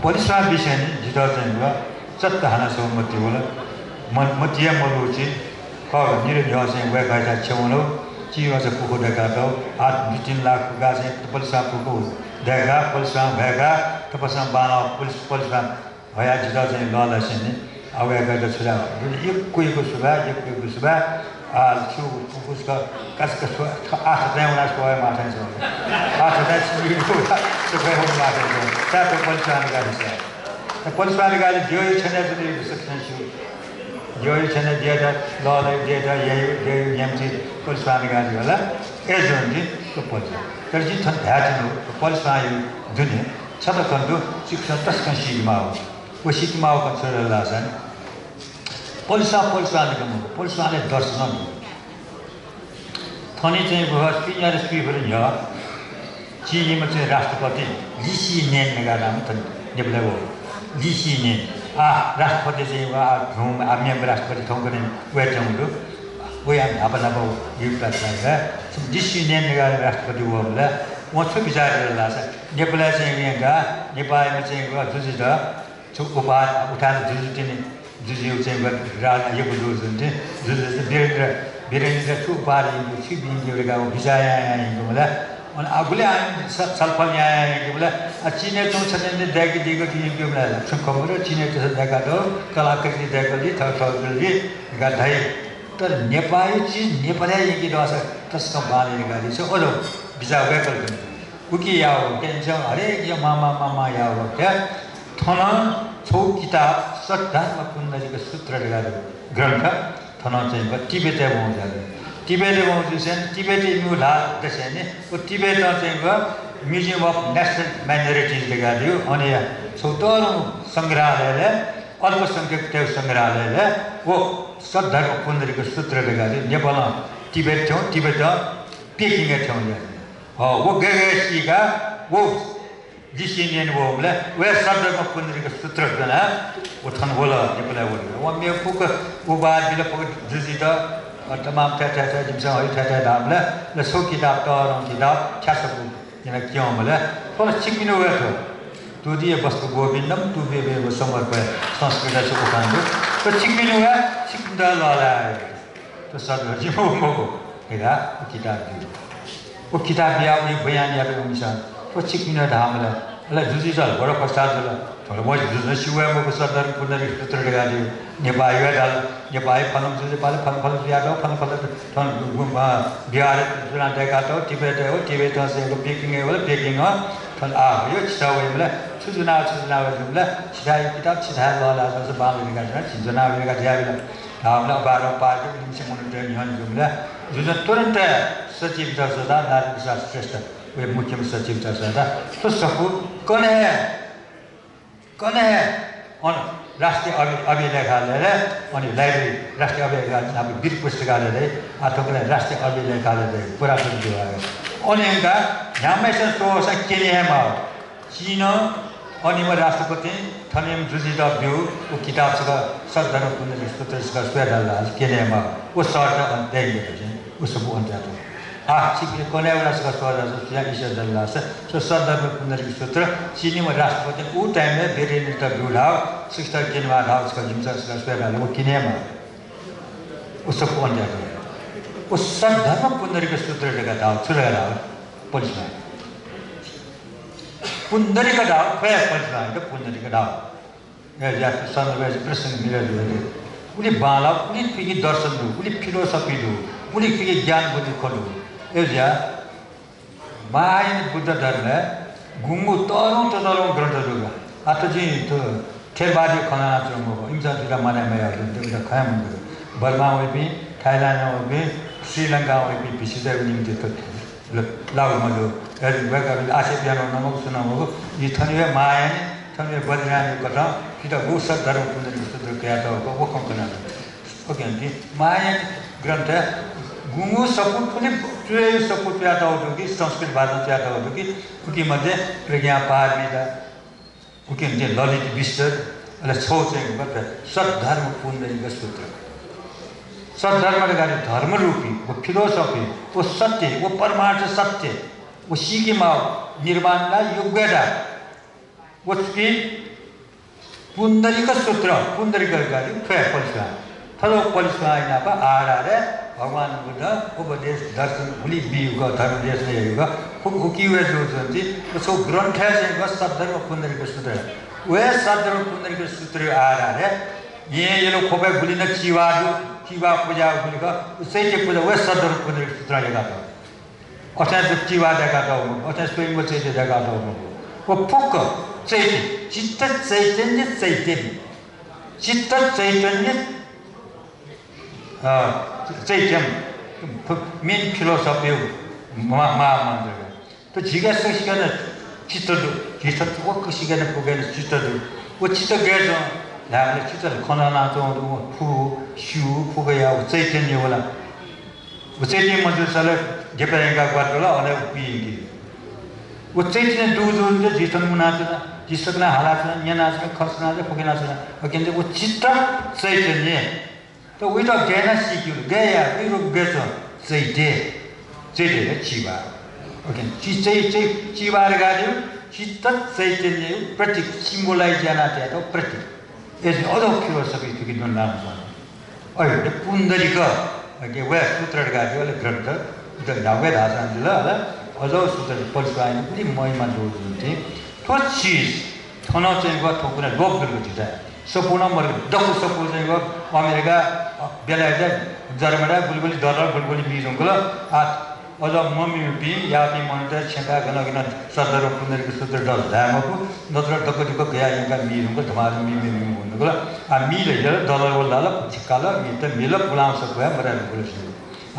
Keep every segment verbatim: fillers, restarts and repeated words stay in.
पलिस्वां विषयय् नि जितः चाहिँ व चत्त हानं छगू मतिइ वल। म-, मतिइ मलुगु चिज खः। निदँ न्ह्यः चाहिँ वय्कःयात छ्यं वल। चिं वःसा पुखू दय्कातः। आः दुई तीन लाख पुकाः चाहिँ पलिस्वां पुखू दय्काः, पलिस्वां भ्वय्काः, तःपासां बांलाः पलिस-, पलिस्वां हयाः जितः चाहिँ लःल्हासेंलि। आः वय्कःयात छु धाये? यक्व यक्व सुभाय्, यक्व यक्व सुभाय्। आः छु पुखू छकः काचाक्क स्व-, आः थथें वनाः स्वये माः थें च्वं। आः थथें छु, छु वये माः थें च्वं। ताय् थ्व पलिस्वां निकाः दिसँ। थ्व पलिस्वां निकाः दि, द्यःया छ्यनय् च्वनीगु सकसिनं स्यू। द्यःया छ्यनय् द्यःयात लःल्हाइ, द्यःयात याइ, द्यःया न्याम्ह चिज पलिस्वां निकाः दि हला। अय्जूगुलिं थ्व पलिस्वां। तर जिं थन धायेत्यनागु थ्व पलिस्वांया दुने छता खँ दु, छिकपिन्सं तसकं सीके माःगु। व सीके माःगु खँ छु धाःसा नि, पलिस्वां, पलिस्वां धकाः मखु, पलिस्वांया दर्शन दु। थन चाहिँ व स्वीन्यादँ स्वीफुति न्ह्यः चीनयाम्ह चाहिँ राष्ट्रपति ली सिनेन धकाः नाम थन नेपालय् वः। ली सिनेन। आः राष्ट्रपति चाहिँ व आः धुं, आः मेम्ह राष्ट्रपति थौंकन्हय् वयेत्यंगु दु। वया न्हापा न्हापा युगपात लाइ। ली सिनेन धकाः राष्ट्रपति वःबलय् वं छु बिचाः यात धाःसा नेपालय् चाहिँ वय्कः, नेपाःयाम्ह चाहिँ व जुजुयात छु उपहार, उथाय् जुजु तिनि, जुजुया चाहिँ व राजा यक्व जूगुलिं जुजुयात वीरेन्द्र, वीरेन्द्र छु उपहार यंके, छु बियेके धकाः व बिचाः यां यां यंकेबलय्, अन आः गुलि आः स-, छलफल यां यां यंकेबलय्, आः चीनय् च्वंगु छथें दय्के दिइगु यंकेबलय् ला छु खँ मदु, चीनय् तसकं दय्कातःगु, कलाकृति दय्कल दि, थःथः जुल दि धकाः धाइ। तर नेपाःया चिज नेपालय् यंके धाःसा तसकं बांलाइ धकाः धाइ। अले बिचाः वय्कलं उकी याःगु खः, इमिसं हरेक या मामा मामा याःगु खः। थन छगू किताब सद्धर्म पुण्डरीक सूत्र धकाः ग्रन्थ थन चाहिँ व तिब्बतय् वंगु जुल। तिब्बतय् वंगु जुसेंलि तिब्बतय् इमिगु ल्हाः दसेंलि व तिब्बतं चाहिँ व Museum of National Minorities धकाः दु, अन या छगू तःधंगु संग्रहालयलय्, अल्पसंख्यकतय् संग्रहालयलय् व सद्धर्म पुण्डरीक सूत्र धकाः दु। नेपालं तिब्बत थ्यंगु, तिब्बतं पेकिङय् थ्यंगु जुल। हँ, व गय् गय् सीकाः व ली सिनेन वःबलय् वया सद्धर्म पुण्डरीक सूत्र ज्वनाः व थन वल, नेपालय् वल। वं मेगु फुक्क उपहार बिल, फुक्क जुजुयात, अ, तमाम थथे थथे जिमिसं हइ थथे थथे धाःबलय् ल छगू किताब, तःधंगु किताब, थ्यासपु यानाः क्यंबलय् थ्व ला छिकपिनिगु हे थ्व। तुदिय वस्तु गोविन्दम तुभ्यमेव समर्पयामि, संस्कृतय् छगू उखान दु। थ्व छिकपिनिगु हे, छिकपिन्त लःल्हाये। थ्व सद्धर्म जिमिगु मखु धकाः व किताब ब्यू। व किताब बियाः उकी बयान यात इमिसं। थ्व छिकपिनिगु धाःबलय्, अले जुजुयात बडो फस्टाः जुल। थ्व ला जुजुं स्यू हे मखु, सद्धर्म पुण्डरीक सूत्र धकाः दु। नेपाःया हे धाल, नेपाःया फलाम जुजुपालय् फलाम फलाम जुयातःगु, फलाम फलाम थन, अ, बिहारय् ज्वनाः दय्कातःगु, तिब्बतय् वल, तिब्बतं चाहिँ पेकिङय् वल, पेकिङं थन आः वइ, छितः वइबलय् छु ज्वनाः, छु ज्वनाः वइ जूबलय् छिथाय् किताब, छिथाय् लःल्हाः जूसा बांलाइ धकाः ज्वनाः, छिं ज्वनाः वइ धकाः धयाबिल। धाःबलय् अपार अपार इमिसं मनूतय् न्ह्यःने जूबलय् जुजुं तुरुन्त सचिवयात स्वयाः नारायण प्रसाद श्रेष्ठ, वया मुख्य सचिवयात स्वयाः थ्व सफू कन्हय्, कन्हय् अन राष्ट्रिय अभि-, अभिलेखालयलय्, अन library, राष्ट्रिय अभिलेखालय नाप वीर पुस्तकालयलय्, आः थौंकन्हय् राष्ट्रिय अभिलेखालयलय्, पुरातत्व विभागय्। अन यंकाः न्ह्याम्हय्सिनं स्वःसां क्यने हे माः। चिनं अनिम्ह राष्ट्रपतिं थनयाम्ह जुजुयात ब्यू व किताब छकः सद्धर्म पुण्डरीक सूत्र छकः स्वये धाल धाःसा क्यने हे माः। व शर्त अन तयेगु दु। व सफू अन तयातःगु। आः, छिकपिं कन्हय् वनाः छकः स्वये धाःसा सुयां इसे दल धाःसा, थ्व सद्धर्म पुण्डरीक सूत्र चिनिम्ह राष्ट्रपतिं उ time-य् वीरेन्द्रयात ब्यू धाःगु, छिकपिन्सं क्यने माः धाःगु छकः जिमिसं छकः स्वये धाल, व क्यने हे माः। व सफू अन तयातःगु। व सद्धर्म पुण्डरीक सूत्र धकाः धाःगु छु धकाः धाःगु? पलिस्वां। पुण्डरीक धाःगु, थ्व हे पलिस्वांयात पुण्डरीक धाःगु। अय्जुया, सन्दर्भय् प्रसंग मिले जुइ। उलि बांलाः, उलि थुइके दर्शन दु, उलि philosophy दु, उलि थुइके ज्ञान बुद्धि खँ दु। अय्जुया, महायान बुद्ध धर्मय् गुंगू तःधंगु ततःधंगु ग्रन्थ दु का। आः थ्व जिं थ्व थेरवादी खँ ल्हानाच्वंगु मखु, इमिसं थुइत मानय् मयाः, थुइत खँ हे मन्त। बर्मां वइपिं, थाइल्याण्डं वइपिं, श्रीलंकां वइपिं भिक्षुतय्गु निंतिं थ्व ल-, लागू मजू। अय्, वय्कःपिन्त आक्षेप यानागु नं मखु, छुं नं मखु। जि थन हे महायान, थन हे बद्रीनाथया कथं थुइत गुगु सद्धर्म पुण्डरीक सूत्र कयातःगु, व खँ कनाच्वना। OK, महायान ग्रन्थय् गुंगू सफू, थुलि च्वय् सफू च्वयातःगु दु कि, संस्कृत भाषां च्वयातःगु दु कि, उकी मध्ये प्रज्ञा पारमिता, उकी मध्ये ललित विस्तर, अले छगू चाहिँ सद्धर्म पुण्डरीक सूत्र। सद्धर्म धकाः धर्मरूपी, व philosophy, व सत्य, व परमार्थ सत्य, व सीके माःगु, निर्वाण ला, योग्य ला, व छुकी पुण्डरीक सूत्र, पुण्डरीक गाली थ्वया पलिस्वां। थ्व पलिस्वां नाप आधारय् भगवान बुद्ध उपदेश दर्शन गुलि बीगु, धर्म देशना याइगु, फुक उकिया जूगु जुन्ति, व छगू ग्रन्थय् चाहिँ व सद्धर्म पुण्डरीक सूत्र। व सद्धर्म पुण्डरीक सूत्र आधारय् येँ यल ख्वपय् गुलि नं चिवा दु, चिवा पुजा गुलि खः, चैत्य पुजा व सद्धर्म पुण्डरीक सूत्र याका दु। अथे चिवा दय्‌का दःगु मखु, अथे स्वयम्भू चैत्य दय्‌का दःगु मखु। व फुक्क चैत्य, चित्त चैतन्य चैतन्य, चित्त चैतन्य, अ, चैत्यं, main philosophy मा-, महामन्त्र। त झीके सकसिके नं चित्त दु, झी थ्व व सकसिके नं फुक्कसिके नं चित्त दु। व चित्त गय् च्वं धायेबलय् चित्त खँ ल्हानाच्वंगु दु, फु, स्यू, फुक्कया व चैतन्य वला। व चैतन्य मजूसा ला देपय् यंकाः ग्वात ला, अले व पिइंकी। व चैतन्य दुगु जूसा झी थन मुनाच्वना, झी सकलें हालाच्वना, न्यनाच्वना, खँ स्यनाच्वना, फुक्क यानाच्वना। अकिं व चित्त चैतन्य। त उइत गय् यानाः सीकेगु, गय् याये, उइ गय् च्वं, चैत्य। चैत्य हे चिवा। OK, चि-, चै-, चै-, चिवा धकाः धइगु चित्त चैतन्यया प्रतीक, symbolize यानाः तयातःगु प्रतीक। अय्‌जूगुलिं अज्याःगु philosophy थुकी न्वनाच्वंगु। अय्, पुण्डरीक, OK, वया सूत्र धकाः धइगु अले ग्रन्थ, द-, न्ह्यागु धाःसां जुल, अले अज्याःगु सूत्र पलिस्वांया गुलि महिमा जूगु जुन्ति। थ्व चिज, थन चाहिँ व थौंकन्हय् लोप जुल झीथाय्। सफू नं मदु, दक्व सफू चाहिँ व अमेरिका, अ, बेलायत, जर्मनी, गुलि गुलि डलर, गुलि गुलि मि धुंकल। आ, अझ ममिपिं याःपिं मनूतय् छेँय् गन गन सद्धर्म पुण्डरीक सूत्र दर्शन धाये मखु, नत्र दक्व दक्व गया यंकाः मि धुंकल, धमाधम मि, मि, मि धुंकल। आ, मि ला यल, डलर व लाल, झिक्का ला, मि त मिल, पुलां सफू हे मदये धुंकल।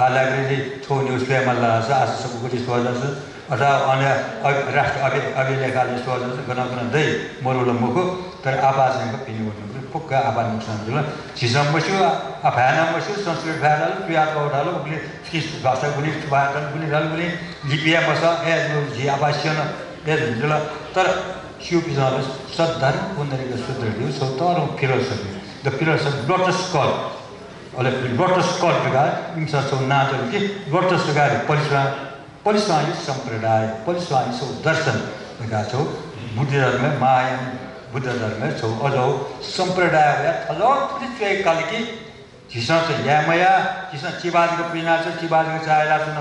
आ, library छगू निगू स्वये माल धाःसा, आः सफू गुलि स्वः धाःसा, अथवा अन अभि-, राष्ट्रिय अभि-, अभिलेखालय स्वः धाःसा गन गन दइ, मरु ला मखु, तर आपाः चाहिँ पिने वने, फुक्क आपाः नोक्सान जुल। झीसं मस्यू, आ, भाय् नं मस्यू, संस्कृत भाय् धाल, तुया तः धाल, उबलय् कि भाषा गुलि, छु भाय् धाल, गुलि धाल, गुलि लिपि हे मसः, अय्‌जूगुलिं झी आपाः स्यन, अय्‌जूगुलिं जुल। तर स्यूपिन्सं ला सद्धर्म पुण्डरीक सूत्र धइगु छगू तःधंगु philosophy, the philosophy Lotus Call, अले Lotus Call धकाः इमिसं छगू नां तल कि Lotus धकाः पलिस्वां, पलिस्वांया सम्प्रदाय, पलिस्वांया छगू दर्शन धकाः छगू बुद्ध धर्मय्, महायान बुद्ध धर्मय् छगू अज्याःगु सम्प्रदाय वया थज्याःगु थुलि च्वय् काल कि झीसं चाहिँ याये मयाः, झीसं चिबा जक पिनाच्वन, चिबा जक चाःहिलाच्वन।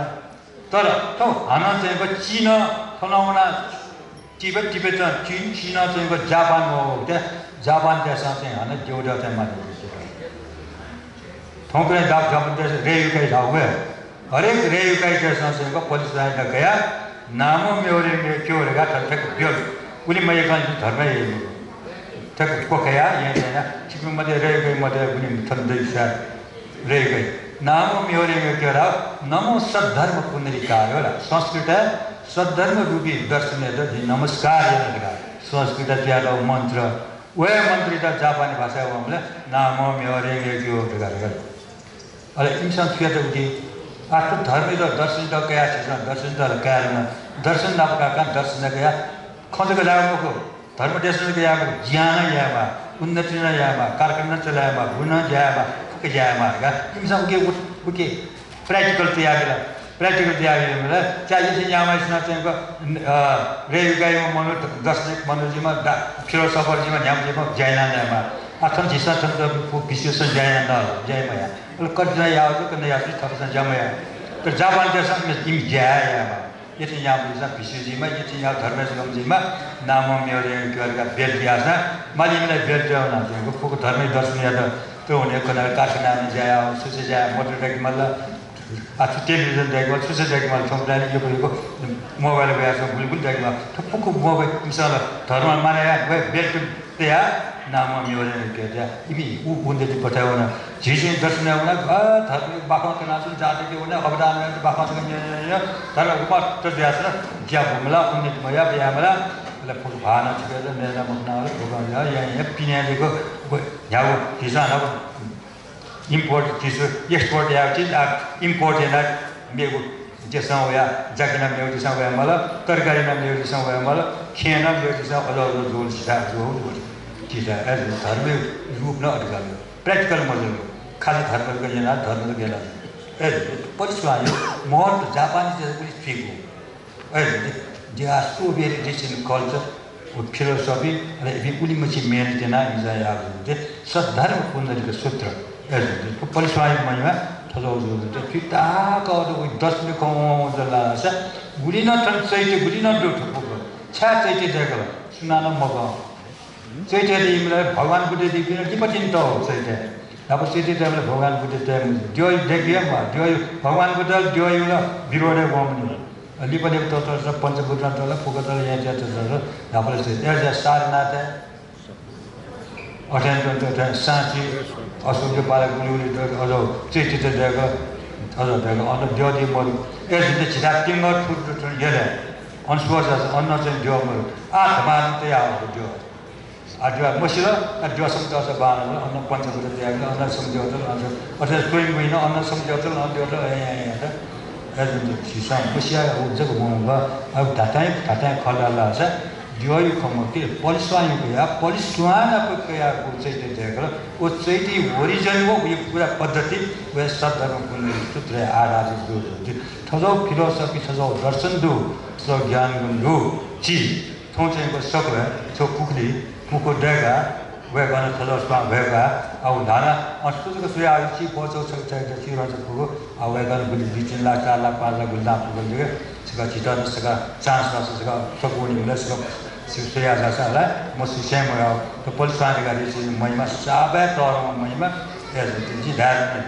तर थ्व हानं चाहिँ व चीनं थन वनाः तिब्बत, तिब्बतं चीन, चीनं चाहिँ व जापान वःगु, जापान देशं चाहिँ हानं द्यःद्यः चाहिँ मानय् यात। थौंकन्हय् जाप-, जापान देशं रेयुकाइ धाःगु हे। हरेक रेयुकाइ देशं चाहिँ व पलिस्वांयात कयाः नामो म्योरेङ्गे क्यो धकाः थथे थथे ब्यु। उलि मयाकं धर्म याइ मखु। थथे क्वखाया, येँ नं याना, छिकपिं मध्ये रेयुकाइ मध्ये गुलि थन दइ स्याः। रेयुकाइ। नामो म्योरेङ्गे क्यो धाःगु, नमो सद्धर्म पुण्डरीकाय ला। संस्कृतय् सद्धर्म रूपी दर्शनयात जिं नमस्कार याना धकाः संस्कृतय् च्वयातःगु मन्त्र। व हे मन्त्रयात जापानी भाषाय् वंबलय् नामो म्योरेङ्गे क्यो धकाः धकाः। अले इमिसं छु यात उकी? आः थ्व धर्मयात, दर्शनयात कयाः झीसं दर्शनयात ला काये ला, दर्शन नाप काकां दर्शन कयाः खँ जक ल्हायेगु मखु, धर्म देशना जक याये मखु, ज्या नं यायेमाः, उन्नति नं यायेमाः, कारखाना नं चलायेमाः, गुलि नं ज्या यायेमाः, फुक्क ज्या यायेमाः धकाः इमिसं उकी, उकी practical तयाबिल। Practical तयाबिल, च्या यःथें याःम्हय्‌सिनं चाहिँ व, अ, रेयुकाइम्ह मनू, दर्शनिक मनू जुइम्ह, दा-, philosopher जुइम्ह, न्ह्याम्ह जुइम्ह, ज्या याना नयेमाः। आः थन झीसं थन त फु-, भिक्षुसं ज्या याना नल, ज्या याये मयाः। अले कतिजनां याःगु दु, कतिजनां याःगु दु, थःपिन्सं ज्या मयाः। तर जापान देशं इमि, इमि ज्या यायेमाः। यःथें याःम्ह जुइम्ह भिक्षु जुइम्ह, यःथें याःम्ह धर्मेस जुइम्ह, नामो म्योरेङ्गे क्यो धकाः belt याःसां, मालिमय् नं belt यानाः चाहिँ व फुक्क धर्मया दर्शन यात। थ्व हुने कनाः कारखानाय् नं ज्या याः, छु छु ज्या याः, motor दय्‌के माल, आः छु television दय्‌के माल, छु छु दय्‌के माल, थौंकन्हय् यक्व यक्व mobile वयाच्वंगु, गुलि गुलि दय्‌के माल। थ्व फुक्क mobile, इमिसं ला धर्म मानय् याः, व belt तयाः नामो म्योरेङ्गे क्यो तयाः इमि उ उन्नति पथय् वन। झी चाहिँ दर्शन याये वनाः, अ, धर्मया बाखं कनाच्वन, जातकय् वनाः अवदान यानाः बाखं तक न्यँ, न्यँ, न्यँ, तर उपात जुयाच्वन, ज्या बु मला, उन्नति मयाः, बया मला, अले फुक्क भाः नं छुके, नये नं मखना, अले फुक्क या, या, या, पिने जक, व, न्ह्यागु, झीसं न्ह्यागु import, झीसं export याःगु चिज, आः, import यानाः मेगु देशं वयाः, जाकिना मेगु देशं वये माल, तरकारी नं मेगु देशं वये माल, खेँ नं मेगु देशं अज्याःगु जुल, झीथाय् अज्याःगु जुल। झीथाय्, अय्, धर्मया रूप नं अथे खः। Practical मजुल। खालि धर्म जक यानाः, धर्म जक यानाः। अय्, पलिस्वांया महत्व जापानी देशं उलि थुइकू। अय्, they, they are so very rich in culture। व philosophy, अले इपिं उलिमछि मेहनत यानाः इमिसं याःगु जुल। सद्धर्म पुण्डरीक सूत्र। अय् जुल। थ्व पलिस्वांया महिमा थज्याःगु जुल। थुइ ताःक अथे वइ दशमी खँ वं वं जलासा गुलि नं थन चैत्य गुलि नं दु थ्व फुक्क। छाय् चैत्य दय्‌कल? सुनानं मकं। चैत्य दइबलय् भगवान बुद्ध दइबलय् लिपा तिनि तः चैत्य। न्हापा चैत्य दइबलय् भगवान बुद्ध तये मज्यू। द्यः दय्‌के हे म्वाः। द्यः भगवान बुद्ध द्यःया ला विरोधय् वंमनि। लिपा लिपा ततल, पञ्चभूत तल, फुक्क तल, याँ त्यात तल, न्हापा ला चाहिँ। अय्‌जुयाः सारनाथय् अथें तुं, अथें साँची, अशोकया पाला गुलि गुलि दु, अझ चैत्य दय्‌क, अझ दय्‌क, अन द्यः दइ मदु। अय्‌जुयाः झीत पिंगः थुत थुत यलय्, अन स्वःसा अन चाहिँ द्यः मदु। आः धमाधम तयाः वःगु द्यः। आः द्यः मसिल, आः द्यः सं तःसा बांलाः, अन पञ्चभूत तयाः, अन सं द्यः तल, अन सं, अथे स्वयम्भूइ नं अन सं द्यः तल, अन द्यः तल, अय्, अय्, अय्, अय्। अय्‌जुयाः झीसं मसिया व जक वंगु, अब धात्थें, धात्थें खँ ल्हाःसा द्यःया खँ मखु कि, पलिस्वांया कयाः, पलिस्वां नाप कयाः व चैत्य दय्‌कल। व चैत्यया origin व वया पूरा पद्धति व सद्धर्म पुण्डरीक सूत्रय् आधारित जूगु जुल। थज्याःगु philosophy, थज्याःगु दर्शन दु, थज्याःगु ज्ञान गुण दु। झी थौं चाहिँ व सकलें छगू पुखुली, पुखुली दय्‌काः वय्‌कलं थज्याःगु स्वां वय्‌कः, आः न्हानं अन सुतुक स्वयाः छि बचौ छगू छगू चिरं छगू फुगु, आः वय्‌कलं गुलि दुई तीन लाख, चार लाख, पाँच लाख गुलि दां फुगु जक, छकः झीत नं छकः chance लासा छकः सकलें वनेबलय् छकः छि स्वयाः झाःसा ला मसुसें मयाः। थ्व पलिस्वां धकाः धइगु महिमा साबाय् तःधंम्ह महिमा। अय्‌जुयाः जिं धाये धुन।